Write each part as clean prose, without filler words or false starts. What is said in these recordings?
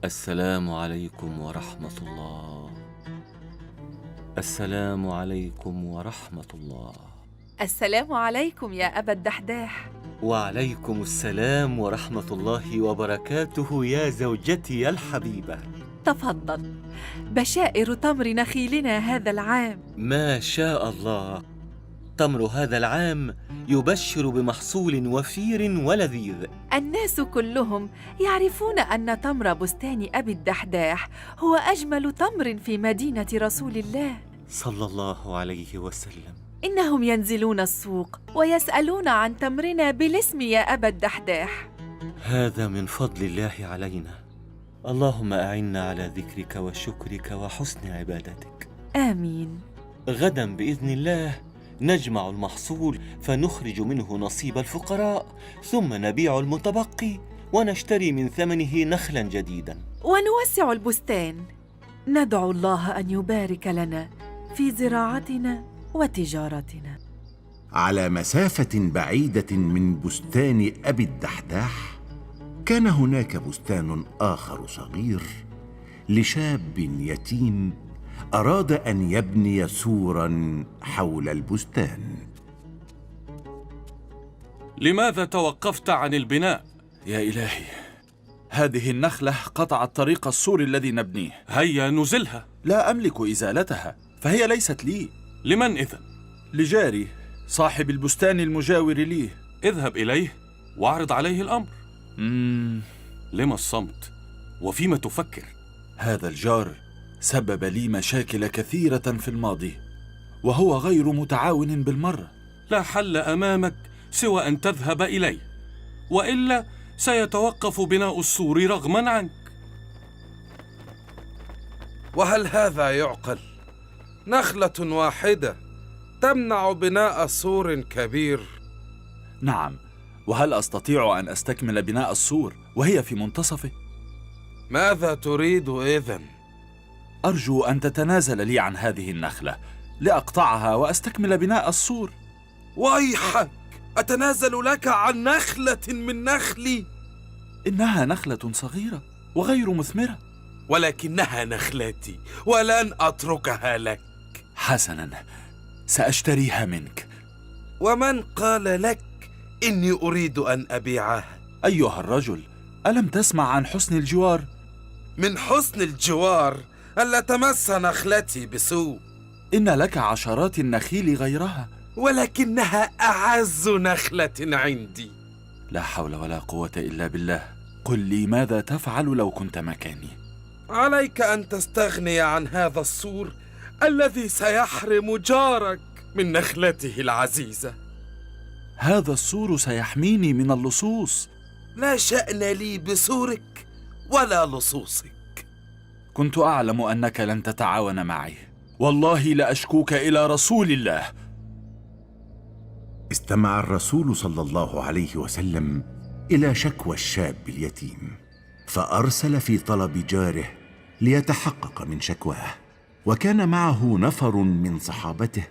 السلام عليكم ورحمة الله. السلام عليكم ورحمة الله. السلام عليكم يا أبا الدحداح. وعليكم السلام ورحمة الله وبركاته يا زوجتي الحبيبة. تفضل، بشائر تمر نخيلنا هذا العام. ما شاء الله، تمر هذا العام يبشر بمحصول وفير ولذيذ. الناس كلهم يعرفون أن تمر بستان أبي الدحداح هو أجمل تمر في مدينة رسول الله صلى الله عليه وسلم. إنهم ينزلون السوق ويسألون عن تمرنا بالاسم يا أبا الدحداح. هذا من فضل الله علينا. اللهم أعنا على ذكرك وشكرك وحسن عبادتك. آمين. غدا بإذن الله نجمع المحصول فنخرج منه نصيب الفقراء، ثم نبيع المتبقي ونشتري من ثمنه نخلا جديدا ونوسع البستان. ندعو الله أن يبارك لنا في زراعتنا وتجارتنا. على مسافة بعيدة من بستان أبي الدحداح كان هناك بستان آخر صغير لشاب يتيم أراد أن يبني سوراً حول البستان. لماذا توقفت عن البناء؟ يا إلهي، هذه النخلة قطعت طريق السور الذي نبنيه. هيا نزلها. لا أملك إزالتها، فهي ليست لي. لمن إذن؟ لجاري صاحب البستان المجاور لي. اذهب إليه واعرض عليه الأمر. لما الصمت؟ وفيما تفكر؟ هذا الجار سبب لي مشاكل كثيرة في الماضي، وهو غير متعاون بالمرة. لا حل أمامك سوى أن تذهب إليه، وإلا سيتوقف بناء السور رغما عنك. وهل هذا يعقل؟ نخلة واحدة تمنع بناء سور كبير. نعم، وهل أستطيع أن أستكمل بناء السور وهي في منتصفه؟ ماذا تريد إذن؟ أرجو أن تتنازل لي عن هذه النخلة لأقطعها وأستكمل بناء السور. ويحك، أتنازل لك عن نخلة من نخلي؟ إنها نخلة صغيرة وغير مثمرة. ولكنها نخلتي ولن أتركها لك. حسناً، سأشتريها منك. ومن قال لك إني أريد أن أبيعها؟ أيها الرجل، ألم تسمع عن حسن الجوار؟ من حسن الجوار ألا تمس نخلتي بسوء. إن لك عشرات النخيل غيرها، ولكنها أعز نخلة عندي. لا حول ولا قوة إلا بالله. قل لي ماذا تفعل لو كنت مكاني؟ عليك أن تستغني عن هذا السور الذي سيحرم جارك من نخلته العزيزة. هذا السور سيحميني من اللصوص. لا شأن لي بسورك ولا لصوصك. كنت أعلم أنك لن تتعاون معي، والله لأشكوك إلى رسول الله. استمع الرسول صلى الله عليه وسلم إلى شكوى الشاب اليتيم، فأرسل في طلب جاره ليتحقق من شكواه. وكان معه نفر من صحابته،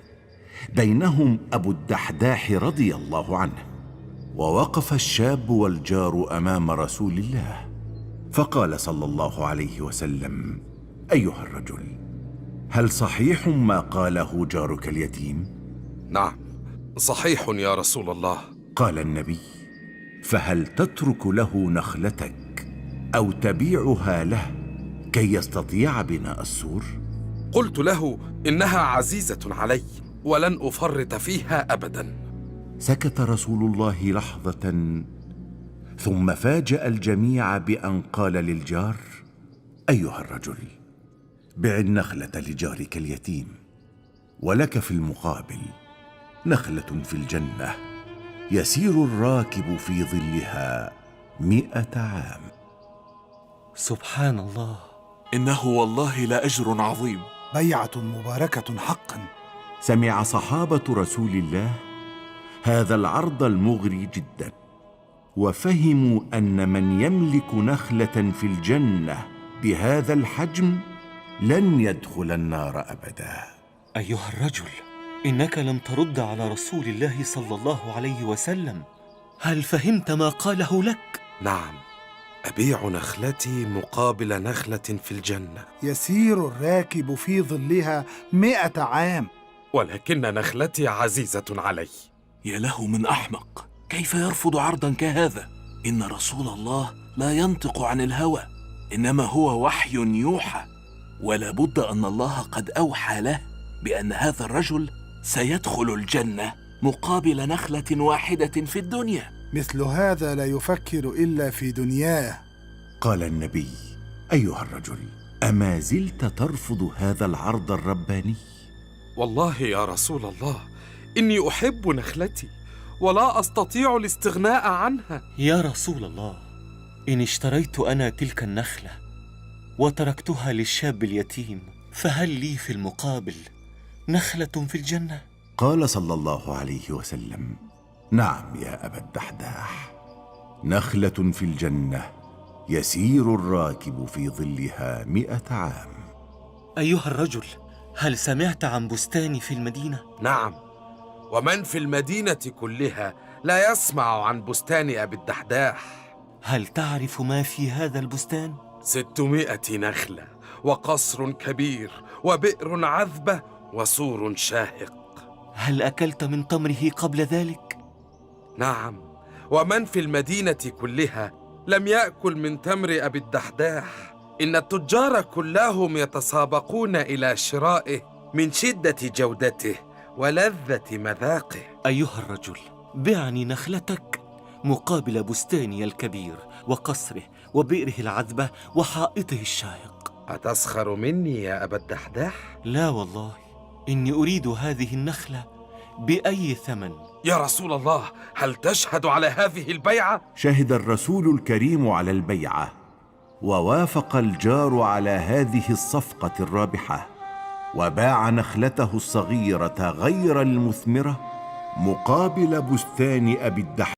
بينهم أبو الدحداح رضي الله عنه. ووقف الشاب والجار أمام رسول الله، فقال صلى الله عليه وسلم: أيها الرجل، هل صحيح ما قاله جارك اليتيم؟ نعم، صحيح يا رسول الله. قال النبي: فهل تترك له نخلتك أو تبيعها له كي يستطيع بناء السور؟ قلت له إنها عزيزة علي ولن أفرط فيها أبدا. سكت رسول الله لحظة، ثم فاجأ الجميع بأن قال للجار: أيها الرجل، بع النخلة لجارك اليتيم، ولك في المقابل نخلة في الجنة يسير الراكب في ظلها 100 عام. سبحان الله، إنه والله لأجر عظيم. بيعة مباركة حقا. سمع صحابة رسول الله هذا العرض المغري جدا، وفهموا أن من يملك نخلة في الجنة بهذا الحجم لن يدخل النار أبدا. أيها الرجل، إنك لم ترد على رسول الله صلى الله عليه وسلم. هل فهمت ما قاله لك؟ نعم، أبيع نخلتي مقابل نخلة في الجنة، يسير الراكب في ظلها 100 عام. ولكن نخلتي عزيزة علي. يا له من أحمق، كيف يرفض عرضا كهذا؟ إن رسول الله لا ينطق عن الهوى، إنما هو وحي يوحى، ولا بد أن الله قد أوحى له بأن هذا الرجل سيدخل الجنة مقابل نخلة واحدة في الدنيا. مثل هذا لا يفكر إلا في دنياه. قال النبي: أيها الرجل، أما زلت ترفض هذا العرض الرباني؟ والله يا رسول الله، إني أحب نخلتي ولا أستطيع الاستغناء عنها. يا رسول الله، إن اشتريت أنا تلك النخلة وتركتها للشاب اليتيم، فهل لي في المقابل نخلة في الجنة؟ قال صلى الله عليه وسلم: نعم يا أبا الدحداح، نخلة في الجنة يسير الراكب في ظلها 100 عام. أيها الرجل، هل سمعت عن بستاني في المدينة؟ نعم، ومن في المدينة كلها لا يسمع عن بستان أبي الدحداح. هل تعرف ما في هذا البستان؟ 600 نخلة، وقصر كبير، وبئر عذبة، وسور شاهق. هل أكلت من تمره قبل ذلك؟ نعم، ومن في المدينة كلها لم يأكل من تمر أبي الدحداح. إن التجار كلهم يتسابقون إلى شرائه من شدة جودته ولذة مذاقه. أيها الرجل، بعني نخلتك مقابل بستاني الكبير وقصره وبئره العذبة وحائطه الشاهق. أتسخر مني يا أبا الدحداح؟ لا والله، إني أريد هذه النخلة بأي ثمن. يا رسول الله، هل تشهد على هذه البيعة؟ شهد الرسول الكريم على البيعة، ووافق الجار على هذه الصفقة الرابحة، وباع نخلته الصغيرة غير المثمرة مقابل بستان أبي الدحداح